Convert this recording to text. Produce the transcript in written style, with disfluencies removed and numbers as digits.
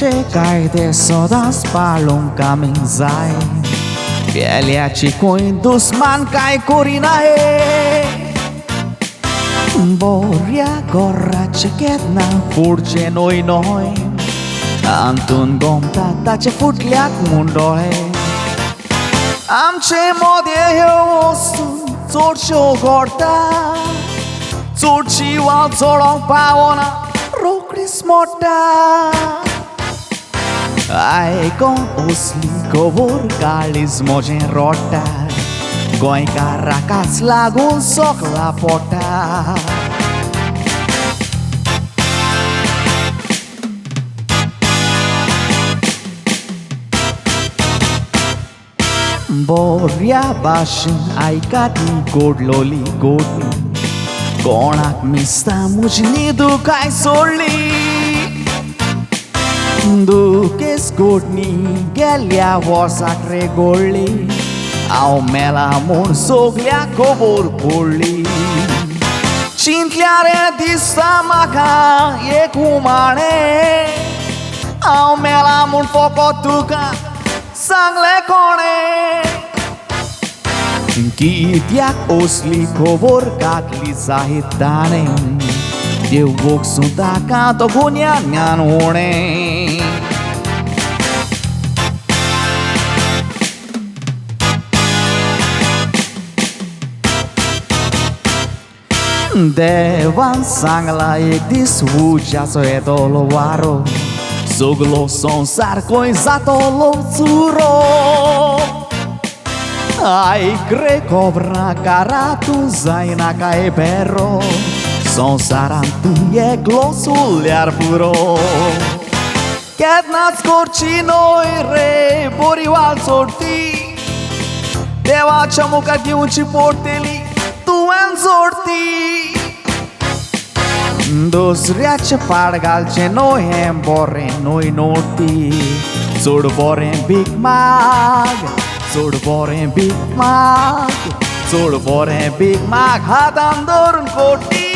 गोंयचे कायदे सदांच पाळूंक आमी जाय. पेल्याची खंय दुस्मान काय करिना हे. बऱ्या घराचें केन्ना फुडचें न्हय न्हय, आंतून गोमता ताचे फुटल्याक म्हूण दोळे. आमचे मदें ह्यो वस्तू चडश्यो घडटा, चडशी वाल चडोवंक पावना रोखडीच मोडटा. आयकोन असली खबर काळीज म्हजें रडटा, गोंयकाराकाच लागून सोकला पोटा. बऱ्या भाशेन आयका ती गोडलोली गोडणी, कोणाक मिसता म्हजी न्हिदू काय सोडली. दुकेस गोडणी गेल्या वर्साक रे गोडली, हांव मेला म्हूण सगल्याक खबर पडली. चिंतल्या रे दिसता म्हाका एक उमाणें, हांव मेला म्हूण फकत तुका सांगलें कोणें. कित्याक असली खबर घातली जायत ताणें, देव भोगसूं ताका तो गुन्यांगान उणें. देवान सांगला एक दीस उज्याचो येतलो वारो, सगलो संवसार खंय जातलो चुरो. आयक रे खबराकारा तूं जायना काय बेरो, संवसारांत तूं एकलो उरल्यार पुरो. केन्नाच करची न्हय रे बरी वाल सोडटी, देवाच्या मुखार घेवची पडटली तुवें जोडती. दुसऱ्याचे पाड घालचें न्हय हें बरें न्हय नोटी, चड बरें भीक माग, चड बरें भीक माग, चड बरें भीक माग हातान धरून कोटी.